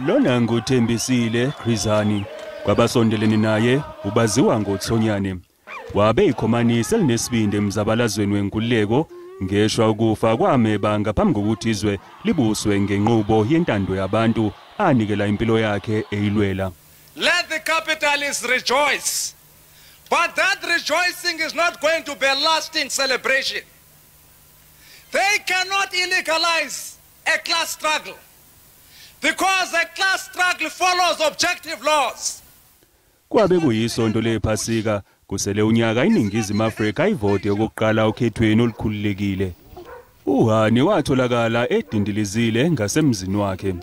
Lona nguThembisile Chris Hani, kwabasondelene naye ubaziwa ngoThonyane. Wabe ikhomanisi elinesibindi emzabalazweni wenkululeko, ngeshwa ukufa kwameba ngaphambi kokuthi izwe libuswe ngenqubo yentando yabantu anikela impilo yakhe eyilwela. Let the capitalists rejoice, but that rejoicing is not going to be a lasting celebration. They cannot illegalize a class struggle, because a class struggle follows objective laws. Kwabe kuyisonto lePhasika, kusele unyaka iNingizimu Afrika ivote okokuqala okhethweni olukhululekile. uHani watholakala edindilizile ngasemzini wakhe.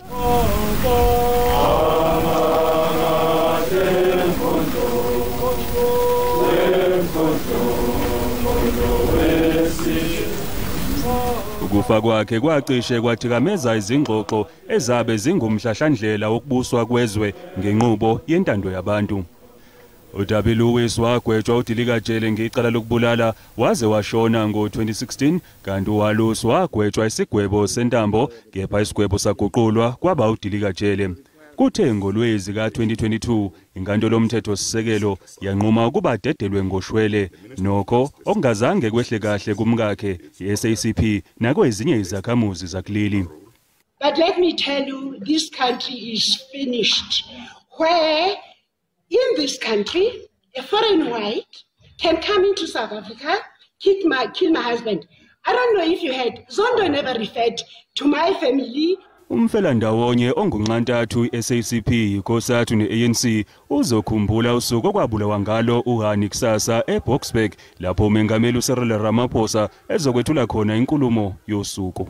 Ukufa kwakhe kwacishe kwathikameza izingxoxo ezabe zingumhlahlandlela wokubuswa kwezwe ngenqubo yentando yabantu. uDabi Lewis wagwetshwa udilikajele ngecala lokubulala waze washona ngo-2016, kanti uWalus wagwetshwa isigwebo sentambo, kepha isigwebo saguqulwa kwaba udilikajele. Kuthe ngoLwezi ka-2022 inkantolo yomthethosisekelo yanquma ukuba adedelwe ngoshwele, nokho okungazange kwehle kahle kumkakhe, i-SACP nakwezinye izakhamuzi zakuleli. But let me tell you, this country is finished. Where in this country, a foreign white can come into South Africa, kill my husband. I don't know if you heard, Zondo never referred to my family. Umfelandawonye ongunxantathu i-SACP, iCOSATU ne-ANC uzokhumbula usuku okwabulawa ngalo uHani kusasa eBoksburg, lapho umengameli uCyril Ramaphosa ezokwethula khona inkulumo yosuku.